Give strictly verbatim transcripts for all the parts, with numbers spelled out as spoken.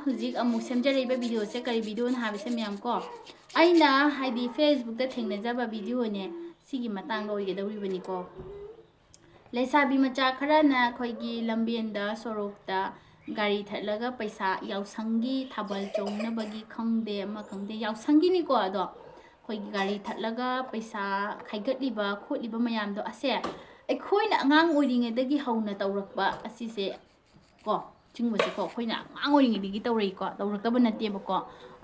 ꯍꯧꯖꯤꯛ ꯑꯃꯨꯛ ꯁꯦꯝꯖꯔꯛꯏꯕ ꯚꯤꯗꯤꯑꯣꯁꯦ ꯀꯔꯤ ꯚꯤꯗꯤꯑꯣꯅ ꯍꯥꯏꯕꯁꯦ ꯃꯌꯥꯝ ꯀꯣ, ꯑꯩꯅ ꯍꯥꯏꯗꯤ ꯐꯦꯁꯕꯨꯛꯇ ꯊꯦꯡꯅꯖꯕ ꯚꯤꯗꯤꯑꯣꯅꯦ, ꯁꯤꯒꯤ ꯃꯇꯥꯡꯗ ꯑꯣꯏꯒꯗꯧꯔꯤꯕꯅꯤꯀꯣ꯫ ꯂꯩꯁꯥꯕꯤ ꯃꯆꯥ ꯈꯔꯅ ꯑꯩꯈꯣꯏꯒꯤ ꯂꯝꯕꯦꯟꯗ, ꯁꯣꯔꯣꯛꯇ ꯒꯥꯔꯤ ꯊꯠꯂꯒ ꯄꯩꯁꯥ, ꯌꯥꯎꯁꯪꯒꯤ ꯊꯥꯕꯜ ꯆꯣꯡꯅꯕꯒꯤ ꯈꯪꯗꯦ, ꯑꯃ ꯈꯪꯗꯦ, ꯌꯥꯎꯁꯪꯒꯤꯅꯤꯀꯣ, ꯑꯗꯣ ꯑꯩꯈꯣꯏꯒꯤ ꯒꯥꯔꯤ ꯊꯠꯂꯒ ꯄꯩꯁꯥ ꯈꯥꯏꯒꯠꯂꯤꯕ ꯈꯣꯠꯂꯤꯕ ꯃꯌꯥꯝꯗꯣ, ꯑꯁꯦ ꯑꯩꯈꯣꯏꯅ ꯑꯉꯥꯡ ꯑꯣꯏꯔꯤꯉꯩꯗꯒꯤ ꯍꯧꯅ ꯇꯧꯔꯛꯄ ꯑꯁꯤꯁꯦ ꯀꯣ, ꯁꯤꯒꯨꯝꯕꯁꯦꯀꯣ, ꯑꯩꯈꯣꯏꯅ ꯑꯉꯥꯡ ꯑꯣꯏꯔꯤꯉꯩꯗꯒꯤ ꯇꯧꯔꯛꯏꯀꯣ, ꯇꯧꯔꯛꯇꯕ ꯅꯠꯇꯦꯕꯀꯣ꯫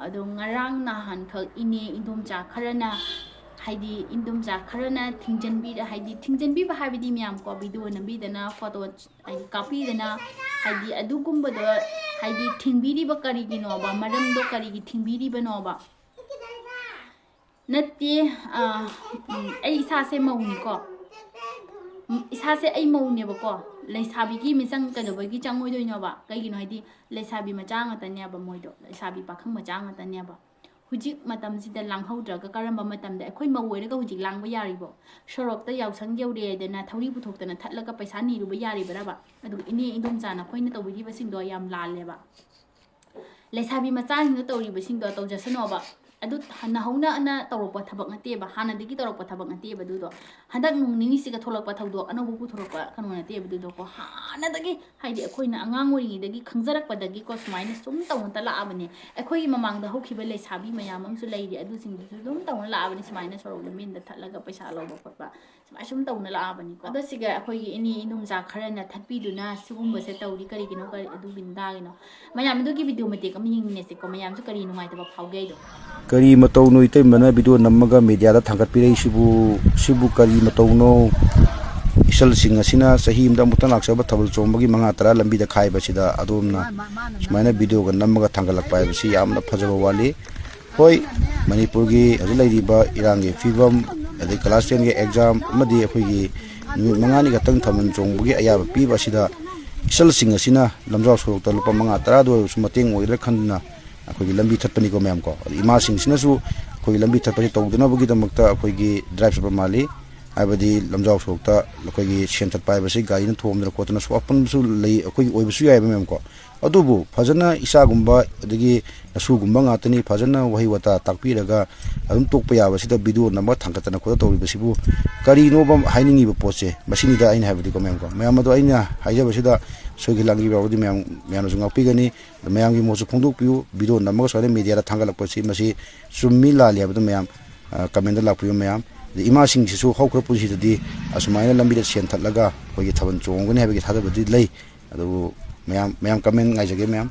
ꯑꯗꯣ ꯉꯔꯥꯡ ꯅꯍꯥꯟꯈꯛ ꯏꯅꯦ ꯏꯟꯗꯣꯝꯆꯥ ꯈꯔꯅ, ꯍꯥꯏꯗꯤ ꯏꯟꯗꯣꯝꯆꯥ ꯈꯔꯅ ꯊꯤꯡꯖꯤꯟꯕꯤꯔ-, ꯍꯥꯏꯗꯤ ꯊꯤꯡꯖꯤꯟꯕꯤꯕ ꯍꯥꯏꯕꯗꯤ ꯃꯌꯥꯝ ꯀꯣ, ꯚꯤꯗꯤꯑꯣ ꯅꯝꯕꯤꯗꯅ, ꯐꯣꯇꯣ ꯍꯥꯏꯗꯤ ꯀꯥꯞꯄꯤꯗꯅ, ꯍꯥꯏꯗꯤ ꯑꯗꯨꯒꯨꯝꯕꯗꯣ, ꯍꯥꯏꯗꯤ ꯊꯤꯡꯕꯤꯔꯤꯕ ꯀꯔꯤꯒꯤꯅꯣꯕ, ꯃꯔꯝꯗꯣ ꯀꯔꯤꯒꯤ ꯊꯤꯡꯕꯤꯔꯤꯕꯅꯣꯕ? ꯅꯠꯇꯦ, ꯑ, ꯎꯝ, ꯑꯩ ꯏꯁꯥꯁꯦ ꯃꯧꯅꯤꯀꯣ꯫ ꯎꯝ, ꯏꯁꯥꯁꯦ ꯑꯩ ꯃꯧꯅꯦꯕꯀꯣ꯫ ꯂꯩꯁꯥꯕꯤꯒꯤ ꯃꯤꯆꯪ ꯀꯩꯗꯧꯕꯒꯤ ꯆꯪꯉꯣꯏꯗꯣꯏꯅꯣꯕ? ꯀꯩꯒꯤꯅꯣ ꯍꯥꯏꯗꯤ ꯂꯩꯁꯥꯕꯤ ꯃꯆꯥ ꯉꯥꯛꯇꯅꯦꯕ ꯃꯣꯏꯗꯣ, ꯂꯩꯁꯥꯕꯤ ꯄꯥꯈꯪ ꯃꯆꯥ ꯉꯥꯛꯇꯅꯦꯕ꯫ ꯍꯧꯖꯤꯛ ꯃꯇꯝꯁꯤꯗ ꯂꯥꯡꯍꯧꯗ꯭ꯔꯒ ꯀꯔꯝꯕ ꯃꯇꯝꯗ ꯑꯩꯈꯣꯏ ꯃꯧ ꯑꯣꯏꯔꯒ ꯍꯧꯖꯤꯛ ꯂꯥꯡꯕ ꯌꯥꯔꯤꯕꯣ? ꯁꯣꯔꯣꯛꯇ ꯌꯥꯎꯁꯪ ꯌꯧꯔꯦ ꯍꯥꯏꯗꯅ ꯊꯧꯔꯤ ꯄꯨꯊꯣꯛꯇꯅ ꯊꯠꯂꯒ ꯄꯩꯁꯥ ꯅꯤꯔꯨꯕ ꯌꯥꯔꯤꯕ꯭ꯔꯕ? ꯑꯗꯨꯒ ꯏꯅꯦ ꯏꯟꯗꯣꯝꯆꯥꯅ ꯑꯩꯈꯣꯏꯅ ꯇꯧꯕꯤꯔꯤꯕꯁꯤꯡꯗꯣ ꯌꯥꯝ ꯂꯥꯜꯂꯦꯕ꯫ ꯂꯩꯁꯥꯕꯤ ꯃꯆꯥꯁꯤꯡꯅ ꯇꯧꯔꯤꯕꯁꯤꯡꯗꯣ ꯇꯧꯖꯁꯅꯣꯕ꯫ ꯑꯗꯨ ꯅꯍꯧꯅꯅ ꯇꯧꯔꯛꯄ ꯊꯕꯛ ꯅꯠꯇꯦꯕ, ꯍꯥꯟꯅꯗꯒꯤ ꯇꯧꯔꯛꯄ ꯊꯕꯛ ꯅꯠꯇꯦꯕ ꯑꯗꯨꯗꯣ꯫ ꯍꯟꯗꯛ ꯅꯣꯡ ꯅꯤꯅꯤꯁꯤꯒ ꯊꯣꯛꯂꯛꯄ ꯊꯧꯗꯣꯛ ꯑꯅꯧꯕ ꯄꯨꯊꯣꯔꯛꯄ ꯀꯩꯅꯣ ꯅꯠꯇꯦꯕ ꯑꯗꯨꯗꯣꯀꯣ꯫ ꯍꯥꯟꯅꯗꯒꯤ, ꯍꯥꯏꯗꯤ ꯑꯩꯈꯣꯏꯅ ꯑꯉꯥꯡ ꯑꯣꯏꯔꯤꯉꯩꯗꯒꯤ ꯈꯪꯖꯔꯛꯄꯗꯒꯤꯀꯣ, ꯁꯨꯃꯥꯏꯅ ꯁꯨꯝ ꯇꯧꯅ ꯂꯥꯛꯑꯕꯅꯦ꯫ ꯑꯩꯈꯣꯏꯒꯤ ꯃꯃꯥꯡꯗ ꯍꯧꯈꯤꯕ ꯂꯩꯁꯥꯕꯤ ꯃꯌꯥꯝ ꯑꯃꯁꯨ ꯂꯩꯔꯤ, ꯑꯗꯨꯁꯤꯡꯗꯨꯁꯨ ꯑꯗꯨꯝ ꯇꯧꯅ ꯂꯥꯛꯑꯕꯅꯦ, ꯁꯨꯃꯥꯏꯅ ꯁꯣꯔꯣꯛ ꯂꯝꯕꯦꯟꯗ ꯊꯠꯂꯒ ꯄꯩꯁꯥ ꯂꯧꯕ ꯈꯣꯠꯄ꯫ ꯁꯨꯃꯥꯏ ꯁꯨꯝ ꯇꯧꯅ ꯂꯥꯛꯑꯕꯅꯤꯀꯣ꯫ ꯑꯗꯣ ꯁꯤꯒ ꯑꯩꯈꯣꯏꯒꯤ ꯏꯅꯦ ꯏꯟꯗꯣꯝꯆꯥ ꯈꯔꯅ ꯊꯠꯄꯤꯗꯨꯅ ꯁꯤꯒꯨꯝꯕꯁꯦ ꯇꯧꯔꯤ, ꯀꯔꯤꯒꯤꯅꯣ, ꯀꯔꯤ ꯑꯗꯨꯒꯤ ꯃꯇꯥꯡꯒꯤꯅꯣ? ꯃꯌꯥꯝ ꯑꯗꯨꯒꯤ ꯚꯤꯗꯤꯑꯣ ꯃꯇꯦꯛ ꯑꯃ ꯌꯦꯡꯃꯤꯟꯅꯁꯤꯀꯣ, ꯃꯌꯥꯝꯁꯨ ꯀꯔꯤ ꯅꯨꯡꯉꯥꯏꯇꯕ ꯐꯥꯎꯒꯦ ꯍꯥꯏꯗꯣ꯫ ꯀꯔꯤ ꯃꯇꯧꯅꯣ ꯏꯇꯩꯃꯅ ꯚꯤꯗꯤꯑꯣ ꯅꯝꯃꯒ ꯃꯦꯗꯤꯌꯥꯗ ꯊꯥꯡꯒꯠꯄꯤꯔꯛꯏꯁꯤꯕꯨ? ꯁꯤꯕꯨ ꯀꯔꯤ ꯃꯇꯧꯅꯣ? ꯏꯆꯜꯁꯤꯡ ꯑꯁꯤꯅ ꯆꯍꯤ ꯑꯃꯗ ꯑꯃꯨꯛꯇꯪ ꯂꯥꯛꯆꯕ ꯊꯥꯕꯜ ꯆꯣꯡꯕꯒꯤ ꯃꯉꯥ ꯇꯔꯥ ꯂꯝꯕꯤꯗ ꯈꯥꯏꯕꯁꯤꯗ ꯑꯗꯣꯝꯅ ꯁꯨꯃꯥꯏꯅ ꯚꯤꯗꯤꯑꯣꯒ ꯅꯝꯃꯒ ꯊꯥꯡꯒꯠꯂꯛꯄ ꯍꯥꯏꯕꯁꯤ ꯌꯥꯝꯅ ꯐꯖꯕ ꯋꯥꯠꯂꯤ꯫ ꯍꯣꯏ, ꯃꯅꯤꯄꯨꯔꯒꯤ ꯍꯧꯖꯤꯛ ꯂꯩꯔꯤꯕ ꯏꯔꯥꯡꯒꯤ ꯐꯤꯕꯝ, ꯑꯗꯩ class ten ꯒꯤ exam ꯑꯃꯗꯤ ꯑꯩꯈꯣꯏꯒꯤ ꯅꯨꯃꯤꯠ ꯃꯉꯥꯅꯤ ꯈꯛꯇꯪ ꯊꯥꯕꯜ ꯆꯣꯡꯕꯒꯤ ꯑꯌꯥꯕ ꯄꯤꯕ ꯑꯁꯤꯗ ꯏꯆꯜꯁꯤꯡ ꯑꯁꯤꯅ ꯂꯝꯖꯥꯎ ꯁꯣꯔꯣꯛꯇ ꯂꯨꯄꯥ ꯃꯉꯥ ꯇꯔꯥꯗ ꯑꯣꯏꯔꯁꯨ ꯃꯇꯦꯡ ꯑꯣꯏꯒꯗ꯭ꯔꯥ ꯈꯟꯗꯨꯅ ꯑꯩꯈꯣꯏꯒꯤ ꯂꯝꯕꯤ ꯊꯠꯄꯅꯤꯀꯣ ꯃꯌꯥꯝ ꯀꯣ꯫ ꯑꯗ ꯏꯃꯥꯁꯤꯡꯁꯤꯅꯁꯨ ꯑꯩꯈꯣꯏꯒꯤ ꯂꯝꯕꯤ ꯊꯠꯄꯁꯦ ꯇꯧꯗꯅꯕꯒꯤꯗꯃꯛꯇ ꯑꯩꯈꯣꯏꯒꯤ drive ꯆꯠꯄ ꯃꯥꯜꯂꯤ꯫ ꯍꯥꯏꯕꯗꯤ ꯂꯝꯖꯥꯎ ꯁꯣꯔꯣꯛꯇ ꯑꯩꯈꯣꯏꯒꯤ ꯁꯦꯟ ꯊꯠꯄ ꯍꯥꯏꯕꯁꯤ ꯒꯥꯔꯤꯅ ꯊꯣꯝꯗꯅ ꯈꯣꯠꯇꯅ ꯁꯣꯛ ꯑꯄꯟꯕꯁꯨ ꯂꯩ, ꯑꯩꯈꯣꯏꯒꯤ ꯑꯣꯏꯕꯁꯨ ꯌꯥꯏꯕ ꯃꯦꯝ ꯀꯣ꯫ ꯑꯗꯨꯕꯨ ꯐꯖꯅ ꯏꯆꯥꯒꯨꯝꯕ ꯑꯗꯒꯤ ꯅꯁꯨꯒꯨꯝꯕ ꯉꯥꯛꯇꯅꯤ, ꯐꯖꯅ ꯋꯥꯍꯩ ꯋꯥꯇꯥ ꯇꯥꯛꯄꯤꯔꯒ ꯑꯗꯨꯝ ꯇꯣꯛꯄ ꯌꯥꯕꯁꯤꯗ ꯚꯤꯗꯤꯑꯣ ꯅꯝꯕ ꯊꯥꯡꯒꯠꯇꯅ ꯈꯣꯠꯇꯅ ꯇꯧꯔꯤꯕꯁꯤꯕꯨ ꯀꯔꯤꯅꯣꯕ ꯍꯥꯏꯅꯤꯡꯉꯤꯕ ꯄꯣꯠꯁꯦ? ꯃꯁꯤꯅꯤꯗ ꯑꯩꯅ ꯍꯥꯏꯕꯗꯤꯀꯣ ꯃꯦꯝ ꯀꯣ꯫ ꯃꯌꯥꯝ ꯑꯗꯣ ꯑꯩꯅ ꯍꯥꯏꯖꯕꯁꯤꯗ ꯁꯣꯏꯈꯤ ꯂꯥꯟꯈꯤꯕ ꯌꯥꯎꯔꯗꯤ ꯃꯌꯥꯝ, ꯃꯌꯥꯝꯅꯁꯨ ꯉꯥꯛꯄꯤꯒꯅꯤ꯫ ꯑꯗꯣ ꯃꯌꯥꯝꯒꯤ ꯃꯣꯠꯁꯨ ꯐꯣꯡꯗꯣꯛꯄꯤꯌꯨ꯫ ꯚꯤꯗꯤꯑꯣ ꯅꯝꯃꯒ ꯁꯨꯃꯥꯏꯅ ꯃꯦꯗꯤꯌꯥꯗ ꯊꯥꯡꯒꯠꯂꯛꯄꯁꯤ ꯃꯁꯤ ꯆꯨꯝꯃꯤ ꯂꯥꯜꯂꯤ ꯍꯥꯏꯕꯗꯨ ꯃꯌꯥꯝ, ꯑ, ꯀꯃꯦꯟꯗ ꯂꯥꯛꯄꯤꯌꯨ ꯃꯌꯥꯝ꯫ ꯑꯗꯩ ꯏꯃꯥꯁꯤꯡꯁꯤꯁꯨ ꯍꯧꯈ꯭ꯔ ꯄꯨꯟꯁꯤꯗꯗꯤ ꯑꯁꯨꯃꯥꯏꯅ ꯂꯝꯕꯤꯗ ꯁꯦꯟ ꯊꯠꯂꯒ ꯑꯩꯈꯣꯏꯒꯤ ꯊꯥꯕꯜ ꯆꯣꯡꯒꯅꯤ ꯍꯥꯏꯕꯒꯤ ꯊꯥꯖꯕꯗꯤ ꯂꯩ꯫ ꯑꯗꯨꯕꯨ ꯃꯌꯥꯝ, ꯃꯌꯥꯝ ꯀꯃꯦꯟ ꯉꯥꯏꯖꯒꯦ ꯃꯌꯥꯝ꯫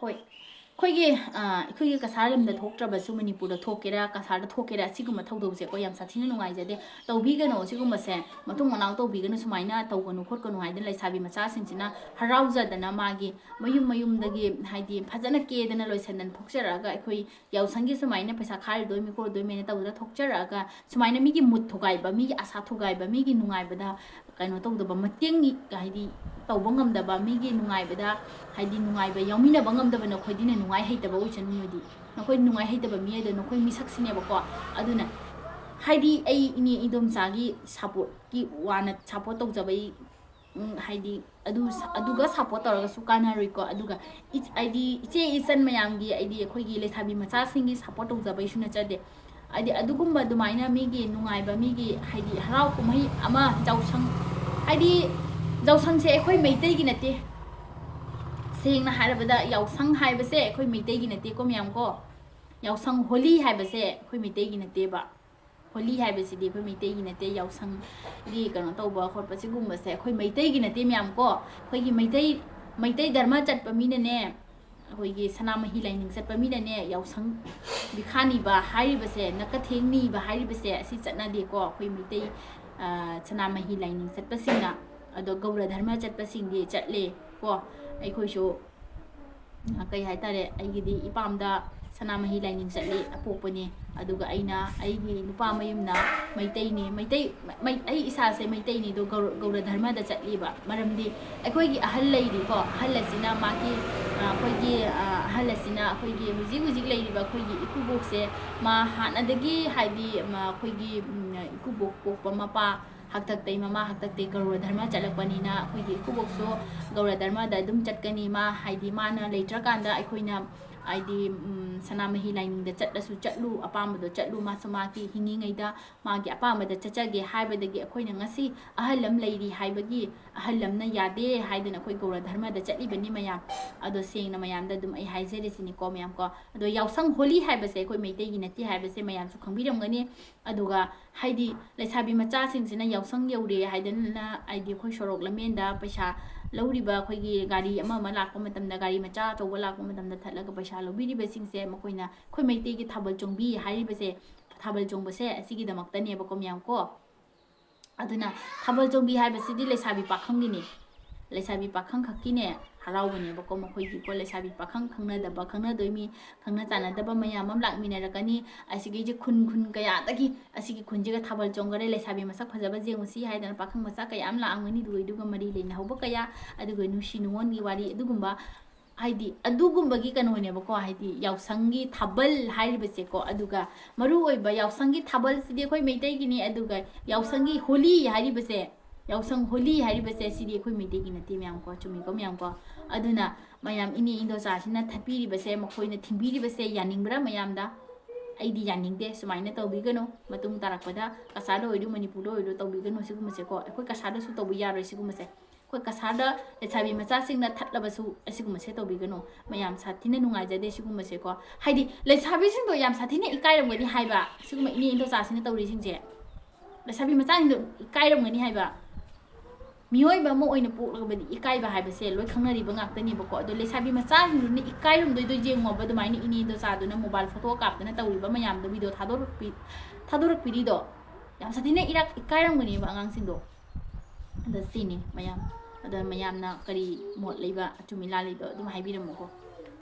ꯍꯣꯏ, ꯑꯩꯈꯣꯏꯒꯤ, ꯑ, ꯑꯩꯈꯣꯏꯒꯤ ꯀꯁꯥꯔ ꯂꯝꯗ ꯊꯣꯛꯇ꯭ꯔꯕꯁꯨ ꯃꯅꯤꯄꯨꯔꯗ ꯊꯣꯛꯀꯦꯔꯥ, ꯀꯁꯥꯔꯗ ꯊꯣꯛꯀꯦꯔꯥ, ꯑꯁꯤꯒꯨꯝꯕ ꯊꯧꯗꯧꯁꯦ ꯑꯩꯈꯣꯏ ꯌꯥꯝ ꯁꯥꯊꯤꯅ ꯅꯨꯡꯉꯥꯏꯖꯗꯦ꯫ ꯇꯧꯕꯤꯒꯅꯣ, ꯑꯁꯤꯒꯨꯝꯕꯁꯦ ꯃꯇꯨꯡ ꯃꯅꯥꯎ ꯇꯧꯕꯤꯒꯅꯨ, ꯁꯨꯃꯥꯏꯅ ꯇꯧꯒꯅꯨ ꯈꯣꯠꯀꯅꯨ ꯍꯥꯏꯗꯅ ꯂꯩꯁꯥꯕꯤ ꯃꯆꯥꯁꯤꯡꯁꯤꯅ ꯍꯔꯥꯎꯖꯗꯅ ꯃꯥꯒꯤ ꯃꯌꯨꯝ ꯃꯌꯨꯝꯗꯒꯤ ꯍꯥꯏꯗꯤ ꯐꯖꯅ ꯀꯦꯗꯅ ꯂꯣꯏꯁꯟꯗꯅ ꯊꯣꯛꯆꯔꯛꯑꯒ ꯑꯩꯈꯣꯏ ꯌꯥꯎꯁꯪꯒꯤ ꯁꯨꯃꯥꯏꯅ ꯄꯩꯁꯥ ꯈꯥꯏꯔꯨꯗꯣꯏꯃꯤ ꯈꯣꯠꯂꯨꯗꯣꯏꯃꯤꯅ ꯇꯧꯗꯅ ꯊꯣꯛꯆꯔꯛꯑꯒ ꯁꯨꯃꯥꯏꯅ ꯃꯤꯒꯤ ꯃꯨꯠ ꯊꯨꯒꯥꯏꯕ, ꯃꯤꯒꯤ ꯑꯁꯥ ꯊꯨꯒꯥꯏꯕ, ꯃꯤꯒꯤ ꯅꯨꯡꯉꯥꯏꯕꯗ ꯀꯩꯅꯣ ꯇꯧꯗꯕ, ꯃꯇꯦꯡ ꯍꯥꯏꯗꯤ ꯇꯧꯕ ꯉꯝꯗꯕ, ꯃꯤꯒꯤ ꯅꯨꯡꯉꯥꯏꯕꯗ ꯍꯥꯏꯗꯤ ꯅꯨꯡꯉꯥꯏꯕ ꯌꯥꯎꯃꯤꯟꯅꯕ ꯉꯝꯗꯕ ꯅꯈꯣꯏꯗꯤꯅꯦ ꯅꯨꯡꯉꯥꯏ ꯍꯩꯇꯕ ꯑꯣꯏꯁꯅꯨ ꯅꯣꯏꯗꯤ꯫ ꯅꯈꯣꯏ ꯅꯨꯡꯉꯥꯏ ꯍꯩꯇꯕ ꯃꯤ ꯍꯥꯏꯗꯣ ꯅꯈꯣꯏ ꯃꯤꯁꯛꯁꯤꯅꯦꯕꯀꯣ꯫ ꯑꯗꯨꯅ ꯍꯥꯏꯗꯤ ꯑꯩ ꯏꯅꯦ ꯏꯗꯣꯝꯆꯥꯒꯤ ꯁꯞꯄꯣꯔꯠꯀꯤ ꯋꯥꯅ ꯁꯞꯄꯣꯔꯠ ꯇꯧꯖꯕꯩ, ꯎꯝ, ꯍꯥꯏꯗꯤ ꯑꯗꯨ, ꯑꯗꯨꯒ ꯁꯞꯄꯣꯔꯠ ꯇꯧꯔꯒꯁꯨ ꯀꯥꯟꯅꯔꯣꯏꯀꯣ꯫ ꯑꯗꯨꯒ ꯏꯆ-, ꯍꯥꯏꯗꯤ ꯏꯆꯦ ꯏꯆꯟ ꯃꯌꯥꯝꯒꯤ, ꯍꯥꯏꯗꯤ ꯑꯩꯈꯣꯏꯒꯤ ꯂꯩꯁꯥꯕꯤ ꯃꯆꯥꯁꯤꯡꯒꯤ ꯁꯞꯄꯣꯔꯠ ꯇꯧꯖꯕꯩꯁꯨ ꯅꯠꯆꯗꯦ꯫ ꯍꯥꯏꯗꯤ ꯑꯗꯨꯒꯨꯝꯕ ꯑꯗꯨꯃꯥꯏꯅ ꯃꯤꯒꯤ ꯅꯨꯡꯉꯥꯏꯕ, ꯃꯤꯒꯤ ꯍꯥꯏꯗꯤ ꯍꯔꯥꯎ ꯀꯨꯝꯍꯩ ꯑꯃ ꯌꯥꯎꯁꯪ, ꯍꯥꯏꯗꯤ ꯌꯥꯎꯁꯪꯁꯦ ꯑꯩꯈꯣꯏ ꯃꯩꯇꯩꯒꯤ ꯅꯠꯇꯦ꯫ ꯁꯦꯡꯅ ꯍꯥꯏꯔꯕꯗ ꯌꯥꯎꯁꯪ ꯍꯥꯏꯕꯁꯦ ꯑꯩꯈꯣꯏ ꯃꯩꯇꯩꯒꯤ ꯅꯠꯇꯦꯀꯣ ꯃꯌꯥꯝ ꯀꯣ꯫ ꯌꯥꯎꯁꯪ ꯍꯣꯂꯤ ꯍꯥꯏꯕꯁꯦ ꯑꯩꯈꯣꯏ ꯃꯩꯇꯩꯒꯤ ꯅꯠꯇꯦꯕ꯫ ꯍꯣꯂꯤ ꯍꯥꯏꯕꯁꯤꯗꯤ ꯑꯩꯈꯣꯏ ꯃꯩꯇꯩꯒꯤ ꯅꯠꯇꯦ꯫ ꯌꯥꯎꯁꯪꯒꯤ ꯀꯩꯅꯣ ꯇꯧꯕ ꯈꯣꯠꯄ ꯁꯤꯒꯨꯝꯕꯁꯦ ꯑꯩꯈꯣꯏ ꯃꯩꯇꯩꯒꯤ ꯅꯠꯇꯦ ꯃꯌꯥꯝ ꯀꯣ꯫ ꯑꯩꯈꯣꯏꯒꯤ ꯃꯩꯇꯩ, ꯃꯩꯇꯩ ꯙꯔꯃ ꯆꯠꯄ ꯃꯤꯅꯅꯦ, ꯑꯩꯈꯣꯏꯒꯤ ꯁꯅꯥꯃꯍꯤ ꯂꯥꯏꯅꯤꯡ ꯆꯠꯄ ꯃꯤꯅꯅꯦ, ꯌꯥꯎꯁꯪ ꯕꯤꯈꯥ ꯅꯤꯕ ꯍꯥꯏꯔꯤꯕꯁꯦ, ꯅꯀꯊꯦꯡ ꯅꯤꯕ ꯍꯥꯏꯔꯤꯕꯁꯦ ꯑꯁꯤ ꯆꯠꯅꯗꯦꯀꯣ꯫ ꯑꯩꯈꯣꯏ ꯃꯩꯇꯩ, ꯑ, ꯁꯅꯥꯃꯍꯤ ꯂꯥꯏꯅꯤꯡ ꯆꯠꯄꯁꯤꯡꯅ, ꯑꯗꯣ ꯒꯧꯔ ꯙꯔꯃ ꯆꯠꯄꯁꯤꯡꯗꯤ ꯆꯠꯂꯦ ꯀꯣ꯫ ꯑꯩꯈꯣꯏꯁꯨ, ꯑ, ꯀꯩ ꯍꯥꯏꯇꯥꯔꯦ, ꯑꯩꯒꯤꯗꯤ ꯏꯄꯥꯝꯗ ꯁꯅꯥꯃꯍꯤ ꯂꯥꯏꯅꯤꯡ ꯆꯠꯂꯤ, ꯑꯄꯣꯛꯄꯅꯤ꯫ ꯑꯗꯨꯒ ꯑꯩꯅ, ꯑꯩꯒꯤ ꯅꯨꯄꯥ ꯃꯌꯨꯝꯅ ꯃꯩꯇꯩꯅꯤ, ꯃꯩꯇꯩ, ꯃꯩ-, ꯑꯩ ꯏꯁꯥꯁꯦ ꯃꯩꯇꯩꯅꯤ, ꯑꯗꯣ ꯒꯧꯔ-, ꯒꯧꯔ ꯙꯔꯃꯗ ꯆꯠꯂꯤꯕ꯫ ꯃꯔꯝꯗꯤ ꯑꯩꯈꯣꯏꯒꯤ ꯑꯍꯜ ꯂꯩꯔꯤꯀꯣ, ꯑꯍꯜ ꯑꯁꯤꯅ ꯃꯥꯒꯤ, ꯑ, ꯑꯩꯈꯣꯏꯒꯤ, ꯑ, ꯑꯍꯜ ꯑꯁꯤꯅ ꯑꯩꯈꯣꯏꯒꯤ ꯍꯧꯖꯤꯛ ꯍꯧꯖꯤꯛ ꯂꯩꯔꯤꯕ ꯑꯩꯈꯣꯏꯒꯤ ꯏꯀꯨꯕꯣꯛꯁꯦ, ꯃꯥ ꯍꯥꯟꯅꯗꯒꯤ, ꯍꯥꯏꯗꯤ, ꯃ-, ꯑꯩꯈꯣꯏꯒꯤ, ꯎꯝ, ꯏꯀꯨꯕꯣꯛ ꯄꯣꯛꯄ ꯃꯄꯥ ꯍꯥꯛꯇꯛꯇꯩ, ꯃꯃꯥ ꯍꯥꯛꯇꯛꯇꯩ ꯒꯧꯔ ꯙꯔꯃ ꯆꯠꯂꯛꯄꯅꯤꯅ, ꯑꯩꯈꯣꯏꯒꯤ ꯏꯀꯨꯕꯣꯛꯁꯨ ꯒꯧꯔ ꯙꯔꯃꯗ ꯑꯗꯨꯝ ꯆꯠꯀꯅꯤ꯫ ꯃꯥ, ꯍꯥꯏꯗꯤ, ꯃꯥꯅ ꯂꯩꯇ꯭ꯔꯀꯥꯟꯗ ꯑꯩꯈꯣꯏꯅ, ꯍꯥꯏꯗꯤ, ꯎꯝ, ꯁꯅꯥꯃꯍꯤ ꯂꯥꯏꯅꯤꯡꯗ ꯆꯠꯂꯁꯨ ꯆꯠꯂꯨ, ꯑꯄꯥꯝꯕꯗꯣ ꯆꯠꯂꯨ, ꯃꯥꯁꯨ ꯃꯥꯒꯤ ꯍꯤꯡꯉꯤꯉꯩꯗ ꯃꯥꯒꯤ ꯑꯄꯥꯝꯕꯗ ꯆꯠꯆꯒꯦ ꯍꯥꯏꯕꯗꯒꯤ ꯑꯩꯈꯣꯏꯅ ꯉꯁꯤ ꯑꯍꯜ ꯑꯃ ꯂꯩꯔꯤ ꯍꯥꯏꯕꯒꯤ, ꯑꯍꯜ ꯑꯃꯅ ꯌꯥꯗꯦ ꯍꯥꯏꯗꯅ ꯑꯩꯈꯣꯏ ꯒꯧꯔ ꯙꯔꯃꯗ ꯆꯠꯂꯤꯕꯅꯤ ꯃꯌꯥꯝ꯫ ꯑꯗꯣ ꯁꯦꯡꯅ ꯃꯌꯥꯝꯗ ꯑꯗꯨꯝ ꯑꯩ ꯍꯥꯏꯖꯔꯤꯁꯤꯅꯤꯀꯣ ꯃꯌꯥꯝ ꯀꯣ꯫ ꯑꯗꯣ ꯌꯥꯎꯁꯪ ꯍꯣꯂꯤ ꯍꯥꯏꯕꯁꯦ ꯑꯩꯈꯣꯏ ꯃꯩꯇꯩꯒꯤ ꯅꯠꯇꯦ ꯍꯥꯏꯕꯁꯦ ꯃꯌꯥꯝꯁꯨ ꯈꯪꯕꯤꯔꯝꯒꯅꯤ꯫ ꯑꯗꯨꯒ ꯍꯥꯏꯗꯤ ꯂꯩꯁꯥꯕꯤ ꯃꯆꯥꯁꯤꯡꯁꯤꯅ ꯌꯥꯎꯁꯪ ꯌꯧꯔꯦ ꯍꯥꯏꯗꯅ, ꯍꯥꯏꯗꯤ ꯑꯩꯈꯣꯏ ꯁꯣꯔꯣꯛ ꯂꯝꯕꯦꯟꯗ ꯄꯩꯁꯥ ꯂꯧꯔꯤꯕ, ꯑꯩꯈꯣꯏꯒꯤ ꯒꯥꯔꯤ ꯑꯃ ꯑꯃ ꯂꯥꯛꯄ ꯃꯇꯝꯗ, ꯒꯥꯔꯤ ꯃꯆꯥ ꯑꯆꯧꯕ ꯂꯥꯛꯄ ꯃꯇꯝꯗ ꯊꯠꯂꯒ ꯄꯩꯁꯥ ꯂꯧꯕꯤꯔꯤꯕꯁꯤꯡꯁꯦ, ꯃꯈꯣꯏꯅ ꯑꯩꯈꯣꯏ ꯃꯩꯇꯩꯒꯤ ꯊꯥꯕꯜ ꯆꯣꯡꯕꯤ ꯍꯥꯏꯔꯤꯕꯁꯦ, ꯊꯥꯕꯜ ꯆꯣꯡꯕꯁꯦ ꯑꯁꯤꯒꯤꯗꯃꯛꯇꯅꯦꯕꯀꯣ ꯃꯌꯥꯝ ꯀꯣ꯫ ꯑꯗꯨꯅ ꯊꯥꯕꯜ ꯆꯣꯡꯕꯤ ꯍꯥꯏꯕꯁꯤꯗꯤ ꯂꯩꯁꯥꯕꯤ ꯄꯥꯈꯪꯒꯤꯅꯤ꯫ ꯂꯩꯁꯥꯕꯤ ꯄꯥꯈꯪ ꯈꯛꯀꯤꯅꯦ ꯍꯔꯥꯎꯕꯅꯦꯕꯀꯣ ꯃꯈꯣꯏꯒꯤꯀꯣ꯫ ꯂꯩꯁꯥꯕꯤ ꯄꯥꯈꯪ ꯈꯪꯅꯗꯕ, ꯈꯪꯅꯗꯣꯏ ꯃꯤ, ꯈꯪꯅ ꯆꯥꯟꯅꯗꯕ ꯃꯌꯥꯝ ꯑꯃ ꯂꯥꯛꯃꯤꯟꯅꯔꯛꯀꯅꯤ꯫ ꯑꯁꯤꯒꯤꯁꯦ ꯈꯨꯟ ꯈꯨꯟ ꯀꯌꯥꯗꯒꯤ, ꯑꯁꯤꯒꯤ ꯈꯨꯟꯁꯤꯒ ꯊꯥꯕꯜ ꯆꯣꯡꯈꯔꯦ, ꯂꯩꯁꯥꯕꯤ ꯃꯁꯛ ꯐꯖꯕ ꯌꯦꯡꯉꯨꯁꯤ ꯍꯥꯏꯗꯅ ꯄꯥꯈꯪ ꯃꯆꯥ ꯀꯌꯥ ꯑꯃ ꯂꯥꯛꯑꯝꯒꯅꯤ꯫ ꯑꯗꯨꯒ, ꯑꯗꯨꯒ ꯃꯔꯤ ꯂꯩꯅꯍꯧꯕ ꯀꯌꯥ, ꯑꯗꯨꯒ ꯅꯨꯡꯁꯤ ꯅꯨꯡꯉꯣꯟꯒꯤ ꯋꯥꯔꯤ, ꯑꯗꯨꯒꯨꯝꯕ, ꯍꯥꯏꯗꯤ ꯑꯗꯨꯒꯨꯝꯕꯒꯤ ꯀꯩꯅꯣꯅꯦꯕꯀꯣ, ꯍꯥꯏꯗꯤ ꯌꯥꯎꯁꯪꯒꯤ ꯊꯥꯕꯜ ꯍꯥꯏꯔꯤꯕꯁꯦꯀꯣ꯫ ꯑꯗꯨꯒ ꯃꯔꯨ ꯑꯣꯏꯕ ꯌꯥꯎꯁꯪꯒꯤ ꯊꯥꯕꯜꯁꯤꯗꯤ ꯑꯩꯈꯣꯏ ꯃꯩꯇꯩꯒꯤꯅꯤ꯫ ꯑꯗꯨꯒ ꯌꯥꯎꯁꯪꯒꯤ ꯍꯣꯂꯤ ꯍꯥꯏꯔꯤꯕꯁꯦ, ꯌꯥꯎꯁꯪ ꯍꯣꯂꯤ ꯍꯥꯏꯔꯤꯕꯁꯦ ꯁꯤꯗꯤ ꯑꯩꯈꯣꯏ ꯃꯩꯇꯩꯒꯤ ꯅꯠꯇꯦ ꯃꯌꯥꯝ ꯀꯣ, ꯆꯨꯝꯃꯤꯀꯣ ꯃꯌꯥꯝ ꯀꯣ? ꯑꯗꯨꯅ ꯃꯌꯥꯝ ꯏꯅꯦ ꯏꯟꯗꯣꯆꯥꯁꯤꯅ ꯊꯠꯄꯤꯔꯤꯕꯁꯦ, ꯃꯈꯣꯏꯅ ꯊꯤꯡꯕꯤꯔꯤꯕꯁꯦ ꯌꯥꯅꯤꯡꯕ꯭ꯔꯥ ꯃꯌꯥꯝꯗ? ꯑꯩꯗꯤ ꯌꯥꯅꯤꯡꯗꯦ꯫ ꯁꯨꯃꯥꯏꯅ ꯇꯧꯕꯤꯒꯅꯨ꯫ ꯃꯇꯨꯡ ꯇꯥꯔꯛꯄꯗ ꯀꯁꯥꯔꯗ ꯑꯣꯏꯔꯣ, ꯃꯅꯤꯄꯨꯔꯗ ꯑꯣꯏꯔꯣ, ꯇꯧꯕꯤꯒꯅꯨ ꯁꯤꯒꯨꯝꯕꯁꯦꯀꯣ꯫ ꯑꯩꯈꯣꯏ ꯀꯁꯥꯔꯗꯁꯨ ꯇꯧꯕ ꯌꯥꯔꯣꯏ ꯁꯤꯒꯨꯝꯕꯁꯦ꯫ ꯑꯩꯈꯣꯏ ꯀꯁꯥꯔꯗ ꯂꯩꯁꯥꯕꯤ ꯃꯆꯥꯁꯤꯡꯅ ꯊꯠꯂꯕꯁꯨ ꯑꯁꯤꯒꯨꯝꯕꯁꯦ ꯇꯧꯕꯤꯒꯅꯨ꯫ ꯃꯌꯥꯝ ꯁꯥꯊꯤꯅ ꯅꯨꯡꯉꯥꯏꯖꯗꯦ ꯁꯤꯒꯨꯝꯕꯁꯦꯀꯣ꯫ ꯍꯥꯏꯗꯤ ꯂꯩꯁꯥꯕꯤꯁꯤꯡꯗꯣ ꯌꯥꯝ ꯁꯥꯊꯤꯅ ꯏꯀꯥꯏꯔꯝꯒꯅꯤ ꯍꯥꯏꯕ, ꯁꯤꯒꯨꯝꯕ ꯏꯅꯦ ꯏꯟꯗꯣꯆꯥꯁꯤꯅ ꯇꯧꯔꯤꯁꯤꯡꯁꯦ꯫ ꯂꯩꯁꯥꯕꯤ ꯃꯆꯥꯁꯤꯡꯗꯣ ꯏꯀꯥꯏꯔꯝꯒꯅꯤ ꯍꯥꯏꯕ꯫ ꯃꯤꯑꯣꯏꯕ ꯑꯃ ꯑꯣꯏꯅ ꯄꯣꯛꯂꯕꯗꯤ ꯏꯀꯥꯏꯕ ꯍꯥꯏꯕꯁꯦ ꯂꯣꯏ ꯈꯪꯅꯔꯤꯕ ꯉꯥꯛꯇꯅꯦꯕꯀꯣ꯫ ꯑꯗꯣ ꯂꯩꯁꯥꯕꯤ ꯃꯆꯥꯁꯤꯡꯗꯨꯅ ꯏꯀꯥꯏꯔꯝꯗꯣꯏꯗꯣ ꯌꯦꯡꯉꯣꯕ, ꯑꯗꯨꯃꯥꯏꯅ ꯏꯅꯦ ꯏꯟꯗꯣꯆꯥꯗꯨꯅ ꯃꯣꯕꯥꯏꯜ ꯐꯣꯇꯣ ꯀꯥꯞꯇꯅ ꯇꯧꯔꯤꯕ ꯃꯌꯥꯝꯗꯣ, ꯚꯤꯗꯤꯑꯣ ꯊꯥꯗꯣꯔꯛꯄꯤ-, ꯊꯥꯗꯣꯔꯛꯄꯤꯔꯤꯗꯣ꯫ ꯌꯥꯝ ꯁꯥꯊꯤꯅ ꯏꯔꯥꯛ-, ꯏꯀꯥꯏꯔꯝꯒꯅꯦꯕ ꯑꯉꯥꯡꯁꯤꯡꯗꯣ꯫ ꯑꯗ ꯁꯤꯅꯤ ꯃꯌꯥꯝ꯫ ꯑꯗ ꯃꯌꯥꯝꯅ ꯀꯔꯤ ꯃꯣꯠ ꯂꯩꯕ, ꯑꯆꯨꯝ ꯏꯂꯥ ꯂꯩꯕ ꯑꯗꯨꯝ ꯍꯥꯏꯕꯤꯔꯝꯃꯨꯀꯣ꯫